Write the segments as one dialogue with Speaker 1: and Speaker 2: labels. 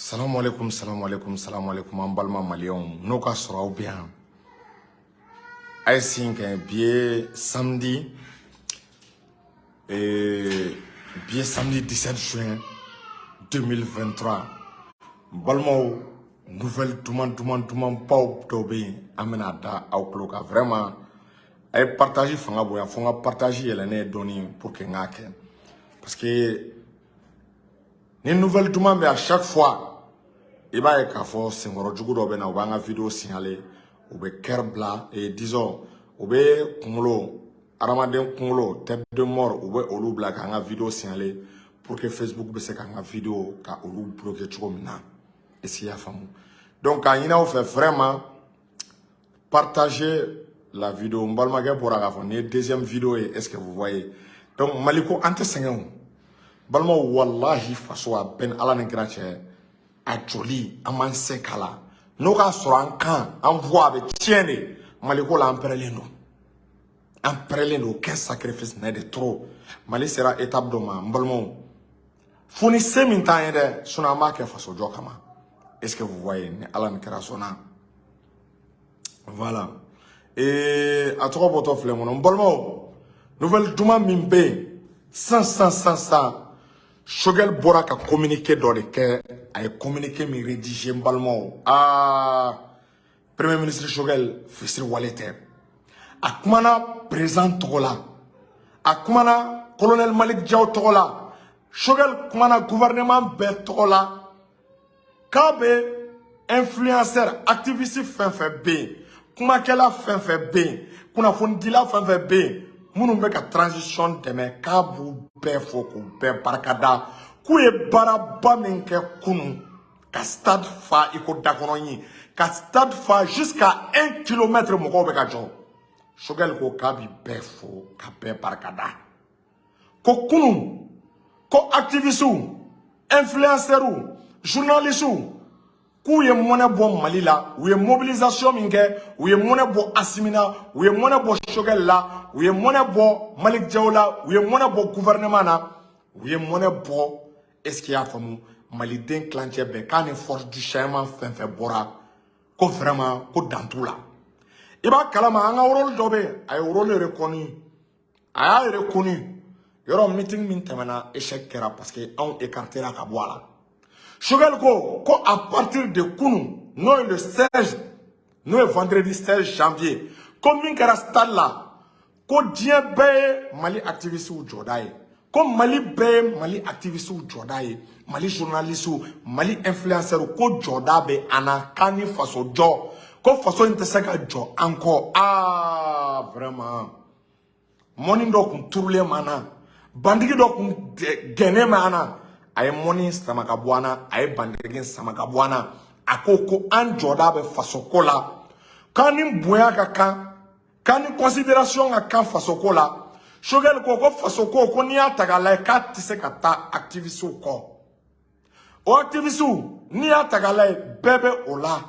Speaker 1: Salamu alaikum, salamu alaikum, salamu alaikum. An balima maliyɛnw, n'o ka sɔrɔ aw bɛ yan, a ye sin kɛ. Bi ye samedi, bi ye samedi 17 juin 2023. N balimaw, nouvelle duman duman dumanbaw dɔw bɛ yen, an bɛna da aw tulo kan. Vraiment, a ye partage fanga bonya, fo n ka partage yɛlɛnnen ye dɔɔni pour que n k'a kɛ, parce que ni nouvelle duman bɛ, à chaque fois i b'a ye k'a fɔ senkɔrɔ jugu dɔ bɛ na, u b'an ka vidéo signaler, u bɛ cœur bila et disons u bɛ kunkolo, hadamaden kunkolo, tête de mort, u bɛ olu bila k'an ka vidéo signaler pour que Facebook bɛ se k'an ka vidéo ka olu bloquer cogo min na. Est-ce que i y'a faamu? Donc k'a ɲini aw fɛ, vraiment, partagez la vidéo. N balimakɛ bɔra k'a fɔ nin ye deuxième vidéo ye. Est-ce que vous voyez? Donc Mali ko, an tɛ sɛgɛn o. Balimaw, walahi, faso a bɛɛ ni Ala ni kira cɛ, a jɔli an m'an se k'a la. N'o k'a sɔrɔ an kan, an voix a bɛ tiɲɛ de. Maliko la, an pɛrɛlen don, an pɛrɛlen don. Aucun sacrifice n'est de trop. Mali sera étape dɔ ma, n balimaw, fo ni se min t'an ye dɛ, sinon an b'a kɛ fasojɔ kama. Est ce que vous voyez? Ni Ala ni kira sɔnna, voilà. Et a tɔgɔ bɔtɔ filɛ n kɔnɔ. N balimaw, nouvelle duman min bɛ yen san san san san, Choguel bɔra ka communiqué dɔ de kɛ. A ye communiqué min rédigé, n balimaw, aa, premier ministre Choguel fisiri wale tɛ. A kumana président tɔgɔ la, a kumana colonel Malick Diaw tɔgɔ la, Choguel kumana gouvernement bɛɛ tɔgɔ la, k'a bɛ influenceur, activiste fɛn fɛn bɛ yen, kumakɛla fɛn fɛn bɛ yen, kunnafonidila fɛn fɛn bɛ yen, minnu bɛ ka transition dɛmɛ, k'a b'u bɛɛ fo k'u bɛɛ barikada, k'u ye baaraba min kɛ kunun, ka stade fa i ko dakɔnɔ, ka stade fa jusqu'à 1 kilomètre, mɔgɔw bɛ ka jɔ. Choguel ko k'a bi bɛɛ fo ka bɛɛ barikada, ko kunun ko activistes, influenceurs, journalistes, k'u ye mɔnɛ bɔ Mali la. U ye mobilisation min kɛ, u ye mɔnɛ bɔ Assimi na, u ye mɔnɛ bɔ Choguel la, u ye mɔnɛ bɔ Malick Diaw la, u ye mɔnɛ bɔ gouvernement na, u ye mɔnɛ bɔ, est ce que i y'a faamu, maliden tilancɛ bɛɛ, k'a ni force du changement fɛn fɛn bɔra, ko vraiment ko dan t'u la. I b'a kalama, an ka rôle dɔ bɛ yen, a ye rôle reconnu, a y'a reconnu. Yɔrɔ meeting min tɛmɛna, échec kɛra parce que anw écartéra ka bɔ a la. Choguel ko ko à partir de kunun, n'o ye le 16, n'o ye vendredi 16 janvier, ko min kɛra stade la, ko diɲɛ bɛɛ ye Mali activistes jɔda ye, ko Mali bɛɛ ye Mali activistes jɔda ye, Mali journalistes, Mali influenceurs, ko jɔda bɛ an na, k'an ni faso jɔ, ko faso in tɛ se ka jɔ an kɔ. Aa, vraiment, mɔni dɔ kun turulen m'an na, bandigi dɔ kun gɛnnen bɛ an na, a ye mɔni sama ka bɔ an na, a ye bandigi sama ka bɔ an na. A ko ko an jɔda bɛ faso ko la, k'an ni bonya ka kan, k'an ni considération ka kan faso ko la. Choguel ko ko faso ko, ko n'i y'a ta k'a lajɛ, k'a tɛ se ka taa activistes kɔ. O activistes, n'i y'a ta k'a lajɛ, bɛɛ bɛ o la.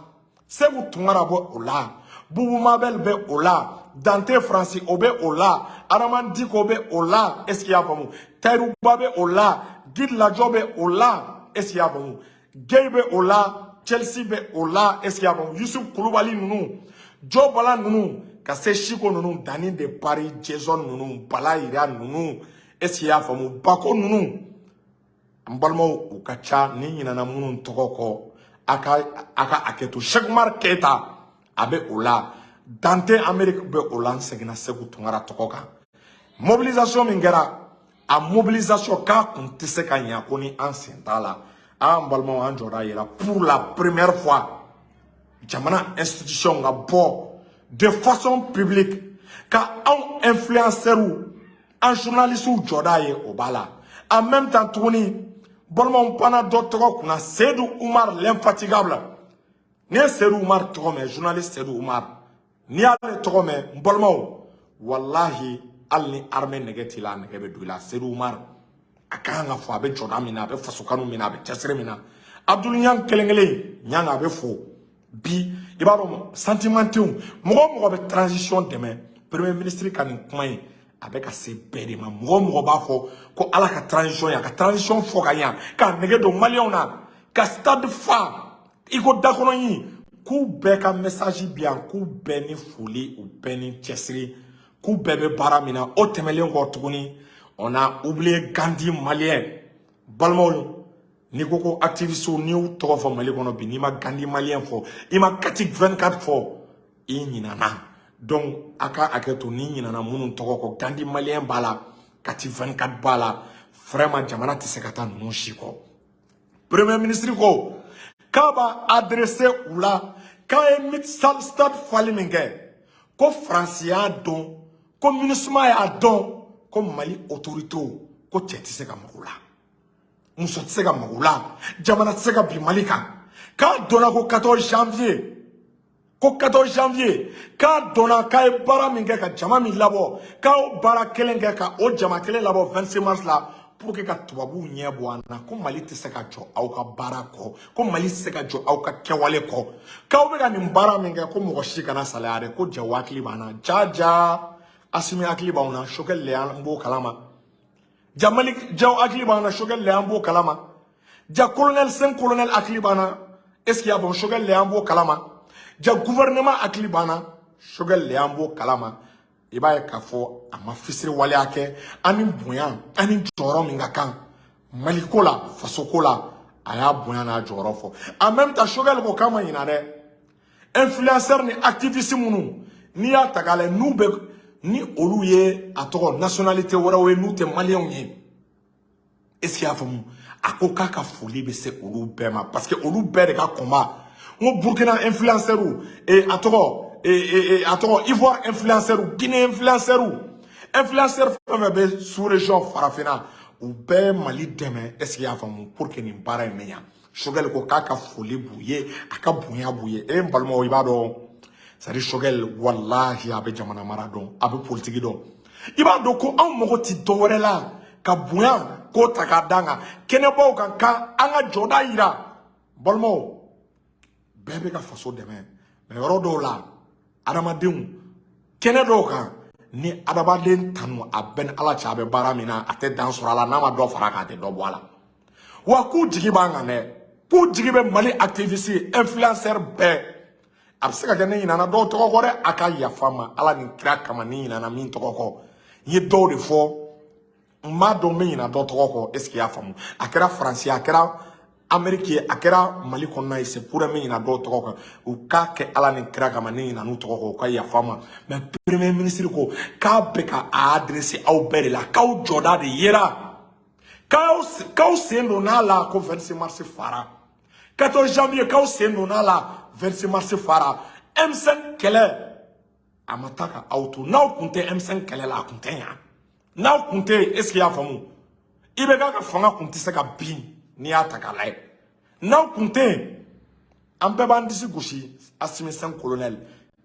Speaker 1: Sékou Tounkara bɛ o la, Boubou Mabel bɛ o la, Dante Faransi o bɛ o la, Adama Diko bɛ o la, est ce que i y'a faamu, Tahirou Bah bɛ o la, Guy Lajɔ bɛ o la, est ce que i y'a faamu, Gueye bɛ o la, Chelsea bɛ o la, est ce que i y'a faamu, Youssouf Kulubali ninnu, Joe Bala ninnu, ka se Siko ninnu, Dani de Paris, Jason ninnu, Bala Yira ninnu, est ce que i y'a faamu, Bako ninnu. N balimaw, u ka ca. Ni ɲinɛna minnu tɔgɔ kɔ, a ka hakɛ to. Cheikh Umar Keita, a bɛ o la, Dante Amérique bɛ o la. N seginna Sékou Tounkara tɔgɔ kan. Mobilisation min kɛra, a mobilisation k'a kun tɛ se ka ɲa ko ni an sen t'a la. An balimaw, an jɔra yɛrɛ, pour la première fois, jamana institution ka bɔ de façon publique ka anw influenceurs, an journalistes jɔda ye, o b'a la. En même temps tuguni, balimaw, panna dɔ tɔgɔ kunna, Seydou Oumar l'infatigable. N'i ye Seydou Oumar tɔgɔ mɛn, journaliste Seydou Oumar, n'i y'ale tɔgɔ mɛn, n balimaw, walahi, hali ni armée nɛgɛ t'i la, a nɛgɛ bɛ don i la. Seydou Oumar, a ka kan ka fɔ, a bɛ jɔda min na, a bɛ fasokanu min na, a bɛ cɛsiri min na. Abdoul Niang kelen kelen Niang, a bɛ fo bi. I b'a dɔn, sentiment tɛ yen. Mɔgɔ o mɔgɔ bɛ transition dɛmɛ, premier ministre ka nin kuma in, a bɛ ka se bɛɛ de ma. Mɔgɔ o mɔgɔ b'a fɔ ko Ala ka transition ye, a ka transition fɔ ka ɲa, k'a nɛgɛ don maliyɛnw na. ka stade fa i ko dakɔnɔɲin, k'u bɛɛ ka message bi yan, k'u bɛɛ ni foli, u bɛɛ ni cɛsiri, k'u bɛɛ bɛ baara min na. O tɛmɛlen kɔ tuguni, on a oublié Gandhi malien. Balimaw, n'i ko ko activiste, n'i y'u tɔgɔ fɔ Mali kɔnɔ bi, n'i ma Gandhi malien fɔ, i ma Kati 24 fɔ, i ɲinana. Donc a ka hakɛ to, n'i ɲinana minnu tɔgɔ kɔ, Gandhi malien b'a la, Kati 24 b'a la. Vraiment, jamana tɛ se ka taa ninnu si kɔ. Premier ministre ko k'a b'a adressé u la k'a ye stade fali min kɛ, ko Faransi y'a dɔn, ko MINUSMA y'a dɔn, ko Mali autorité, ko cɛ tɛ se ka mago la, muso tɛ se ka mago la, jamana tɛ se ka bin Mali kan. K'a dɔnna ko 14 janvier, ko 14 janvier, k'a dɔnna k'a ye baara min kɛ ka jama min labɔ, k'a y'o baara kelen kɛ ka o jama kelen labɔ 26 mars la pour que ka tubabuw ɲɛ bɔ an na, ko Mali tɛ se ka jɔ aw ka baara kɔ, ko Mali tɛ se ka jɔ aw ka kɛwale kɔ, k'aw bɛ ka nin baara min kɛ, ko mɔgɔ si kana salaya dɛ, ko jago hakili b'an na. Ja ja, Asimi hakili b'anw na, Choguel le y'an b'o kalama. Ja Malick Diaw hakili b'an na, Choguel le y'an b'o kalama. Ja colonel, cinq colonel hakili b'an na, est ce qu'il y a bon, Choguel le y'an b'o kalama. Ja gouvernement hakili b'an na, Choguel le y'an b'o kalama. I b'a ye k'a fɔ a ma fisiri waleya kɛ an ni bonya, an ni jɔyɔrɔ min ka kan Maliko la, fasoko la, a y'a bonya n'a jɔyɔrɔ fɔ. En même temps, Choguel ko k'a ma ɲina dɛ, influenceur ni activiste minnu, n'i y'a ta k'a lajɛ, n'u bɛ ni olu ye, a tɔgɔ, nationalité wɛrɛw ye, n'u tɛ maliyɛnw ye, est ce que i y'a faamu? A ko k'a ka foli bɛ se olu bɛɛ ma, parce que olu bɛɛ de ka combat. N ko Burkina influenceur, a tɔgɔ, a tɔgɔ, Ivoire influenceur, Guinée influenceur, influenceur fɛn fɛn bɛ sous région farafinna, u bɛɛ Mali dɛmɛ, est ce que i y'a faamu, pour que nin baara in bɛ ɲa. Choguel ko k'a ka foli b'u ye, a ka bonya b'u ye. E n balimaw, i b'a dɔn, c'est à dire Choguel, walahi, a bɛ jamana mara dɔn, a bɛ politiki dɔn. I b'a dɔn ko anw mago ti dɔwɛrɛ la ka bonya k'o ta k'a d'an kan kɛnɛbaw kan, ka an ka jɔda yira. Balimaw, bɛɛ bɛ ka faso dɛmɛ, mais yɔrɔ dɔw la, adamadenw, kɛnɛ dɔw kan, ni adamaden tanu, a bɛɛ ni Ala cɛ, a bɛ baara min na, a tɛ dan sɔrɔ a la. N'a ma dɔ fara a kan, a tɛ dɔ bɔ a la. Wa k'u jigi b'an kan dɛ, k'u jigi bɛ Mali activiste, influenceur bɛɛ. A bɛ se ka kɛ ne ɲinana dɔw tɔgɔ kɔ dɛ, a ka yafa ma Ala ni kira kama ni ɲinana min tɔgɔ kɔ. N ye dɔw de fɔ, n b'a dɔn n bɛ ɲina dɔ tɔgɔ kɔ, est ce que i y'a faamu? A kɛra Faransi ye, a kɛra Amérique ye, a kɛra Mali kɔnɔna ye, c'est pour n bɛ ɲina dɔw tɔgɔ kan. U k'a kɛ Ala ni kira kama, ne ɲinana n'u tɔgɔ kɔ, u ka yafa ma. Mais premier ministre ko k'a bɛ ka a adressé aw bɛɛ de la, k'aw jɔda de yera, k'aw sen donn'a la, ko 26 mars fara, 14 janvier, k'aw sen donn'a la, 26 mars fara, M5 kɛlɛ a ma taa ka aw to. N'aw kun tɛ M5 kɛlɛ la, a kun tɛ ɲa. N'aw kun tɛ yen, est ce que i y'a faamu, i bɛ k'a ka fanga kun tɛ se ka bin. N'i y'a ta k'a lajɛ, n'aw kun tɛ yen, an bɛɛ b'an disi gosi Asimi, cinq colonel,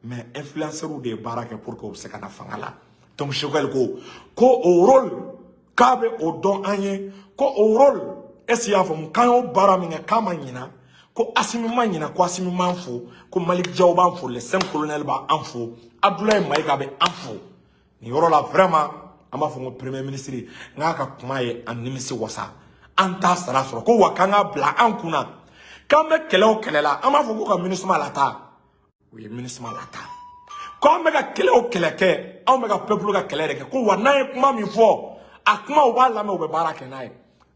Speaker 1: mais influenceurs de ye baara kɛ pour que u bɛ se ka na fanga la. Donc Choguel ko ko o rôle, k'a bɛ o dɔn an ye, ko o rôle, est ce que i y'a faamu, k'an y'o baara min kɛ, k'a ma ɲina, ko Asimi ma ɲina, ko Asimi m'an fo, ko Malick Diaw b'an fo, les cinq colonels b'an fo, Abdoulaye Maïga bɛ an fo. Nin yɔrɔ la, vraiment, an b'a fɔ ko premier ministre n k'a ka kuma ye an nimisi wasa, an t'a sara sɔrɔ. Ko wa k'an k'a bila an kunna k'an bɛ kɛlɛ o kɛlɛ la, an b'a fɔ ko ka MINUSMA lataa, u ye MINUSMA lataa. Ko an bɛ ka kɛlɛ o kɛlɛ kɛ, anw bɛ ka peuple ka kɛlɛ de kɛ. Ko wa n'an ye kuma min fɔ, a kuma, u b'a lamɛn, u bɛ baara kɛ n'a ye.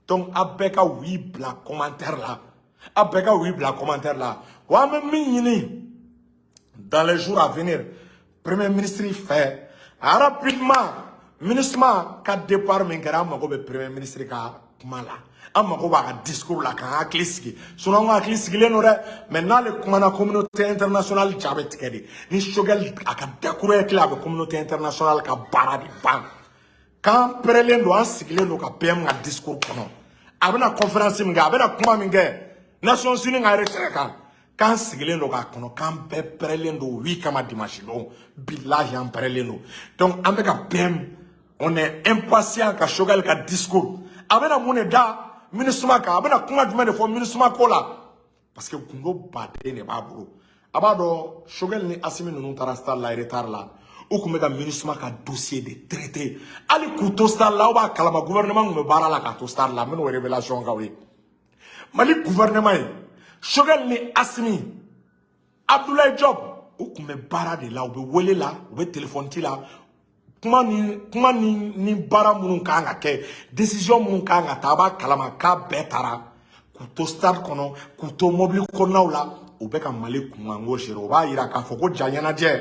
Speaker 1: Donc a bɛɛ ka oui bila commentaire la, a bɛɛ ka oui bila commentaire la. Wa an bɛ min ɲini dans les jours à venir premier ministre fɛ, rapidement, MINUSMA ka départ min kɛra, an mago bɛ premier ministre ka kuma la, an mago b'a ka discours la k'an hakili sigi. Sinon an ka hakili sigilen don dɛ, mais n'ale kumana, communauté internationale ja bɛ tigɛ de. Ni Choguel a ka dakuruɲɛ kelen, a bɛ communauté internationale ka baara de ban. K'an pɛrɛlen don, an sigilen don ka PM ka discours kɔnɔ, a bɛna conférence min kɛ, a bɛna kuma min kɛ Nations Unies ka retrait kan, k'an sigilen don k'a kɔnɔ, k'an bɛɛ pɛrɛlen don oui kama dimanche don. Bilahi, an pɛrɛlen don. Donc an bɛ ka PM, on est impatient ka Choguel ka discours, a bɛna mun de da MINUSMA kan, a bɛna kuma jumɛn de fɔ MINUSMA ko la, parce que gundo baden de b'a bolo. A b'a dɔn, Choguel ni Asimi ninnu taara stade la retard la, u tun bɛ ka MINUSMA ka dossier de traiter. Hali k'u to stade la, aw b'a kalama, gouvernement tun bɛ baara la k'a to stade la. N bɛn'o révélation k'aw ye. Mali gouvernement ye, Choguel ni Assimi, Abdoulaye Diop, u tun bɛ baara de la, u bɛ wele la, u bɛ téléphone ci la, kuma ni kuma ni baara minnu kan ka kɛ, décision minnu kan ka ta, a b'a kalama k'a bɛɛ taara k'u to stade kɔnɔ, k'u to mobili kɔnɔnaw la, u bɛ ka Mali kunkanko gérer. O b'a yira k'a fɔ ko ja ɲɛnajɛ,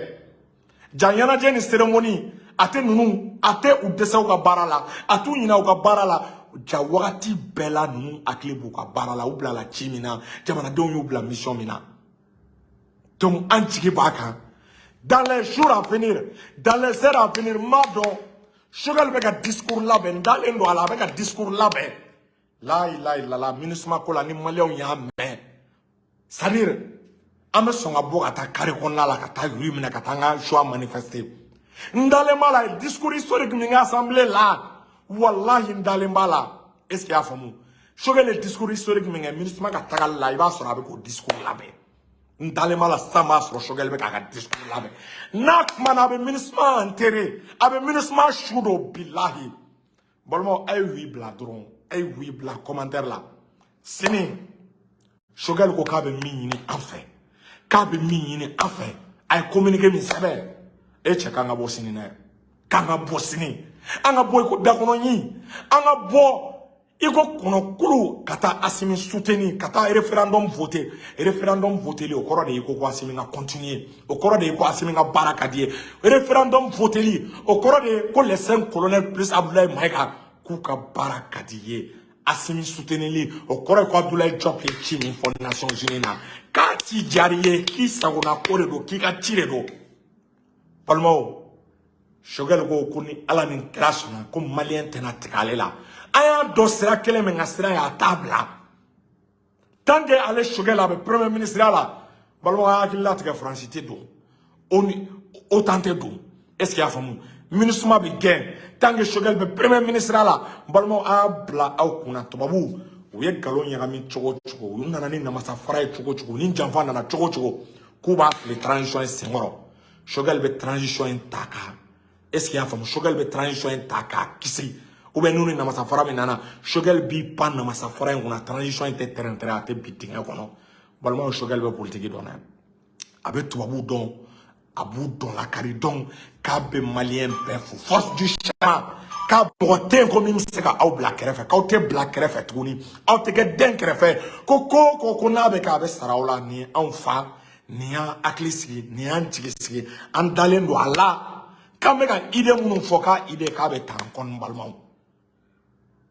Speaker 1: ja ɲɛnajɛ ni cérémonie, a tɛ ninnu, a tɛ u dɛsɛ u ka baara la, a t'u ɲinɛ u ka baara la. Ja wagati bɛɛ la, ninnu hakili b'u ka baara la, u bilala ci min na, jamanadenw y'u bila mission min na. Donc an jigi b'a kan, dans les jours à venir, dans les heures à venir, n b'a dɔn Choguel bɛ ka discours labɛn, n dalen don a la, a bɛ ka discours labɛn. La ilaha illallah, MINUSMA ko la, ni maliyɛnw y'a mɛn, c'est à dire an bɛ sɔn ka bɔ ka taa carré kɔnɔna la, ka taa rue minɛ, ka taa an ka choix manifester. N dalen b'a la, discours historique min kɛ assemblée la, wallahi n dalen b'a la. Est ce que i y'a faamu? Choguel ye discours historique min kɛ MINUSMA ka tagali la, i b'a sɔrɔ a bɛ k'o discours labɛn. N dalen b'a la, sisan b'a sɔrɔ Choguel bɛ k'a ka discours labɛn. N'a kumana, a bɛ MINUSMA enterré, a bɛ MINUSMA su don, bilahi. Balimaw, a ye oui bila dɔrɔn, a ye oui bila commentaire la. Sini Choguel ko k'a bɛ min ɲini an fɛ, k'a bɛ min ɲini an fɛ, a ye communiqué min sɛbɛn, e cɛ, k'an ka bɔ sini dɛ, k'an ka bɔ sini, an ka bɔ i ko dakɔnɔ ɲin, an ka bɔ i ko kɔnɔkulu, ka taa Assimi soutenir, ka taa référendum voter. Référendum voteli, o kɔrɔ de ye ko Assimi ka continuer, o kɔrɔ de ye ko Assimi ka baara ka di ye. Référendum voteli, o kɔrɔ de ye ko les cinq colonels plus Abdoulaye Maïga, k'u ka baara ka di ye. Assimi soutenili, o kɔrɔ ye ko Abdoulaye Diop ye ci min fɔ Nations Unies na, k'a ci diyar'i ye, k'i sagona ko de don, k'i ka ci de don. Balimaw, Choguel ko ko ni Ala ni kira sɔnna, ko maliyɛn tɛna tigɛ ale la. An y'a dɔn sira kelen min ka sira ye, a t'a bila tant que ale Choguel a bɛ premier ministre la. Balimaw, a hakili latigɛ, Faransi tɛ don, o ni OTAN tɛ don. Est ce que i y'a faamu? MINUSMA bɛ gɛn tant que Choguel bɛ premier ministre la. Balimaw, a y'a bila aw kunna, tubabuw u ye nkalon ɲagami cogo o cogo, u nana ni namasa fara ye cogo o cogo, ni janfa nana cogo o cogo, k'u b'a fili transition in senkɔrɔ, Choguel bɛ transition in ta ka, est ce que i y'a faamu? Choguel bɛ transition in ta k'a kisi, ou bien n'u ni namasa fara min nana, Choguel b'i pan namasa fara in kunna, transition in tɛ tɛrɛn-tɛrɛn, a tɛ bin dingɛ kɔnɔ. Balimaw, Choguel bɛ politique dɔn dɛ, a bɛ tubabuw dɔn, a b'u dɔn lakari. Dɔn k'a bɛ maliyɛn bɛɛ fo, force du changement, k'a mɔgɔ tɛ yen ko min bɛ se ka aw bila kɛrɛfɛ, k'aw tɛ bila kɛrɛfɛ tuguni, aw tɛ kɛ den kɛrɛfɛ, ko ko o ko ko n'a bɛ kɛ, a bɛ sara aw la. Nin ye anw fa, nin y'an hakili sigi, nin y'an jigi sigi, an dalen don a la k'an bɛ ka idée minnu fɔ, k'a idée k'a bɛ ta an kɔni. Balimaw,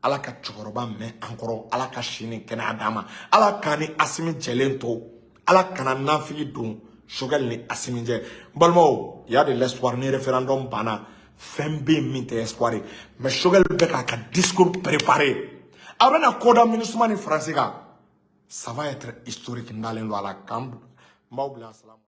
Speaker 1: Ala ka cɛkɔrɔba mɛn an kɔrɔ, Ala ka si ni kɛnɛya d'an ma, Ala k'an ni Assimi jɛlen to, Ala kana nafigi don Choguel ni Assimi cɛ. N balimaw, y a de l'espoir. Ni référendum banna, fɛn bɛ yen min tɛ espoir ye, mais Choguel bɛ k'a ka discours préparé, a bɛna ko da MINUSMA ni Faransi kan, ça va être historique. N dalen don a la. K'an n b'aw bila, salamu.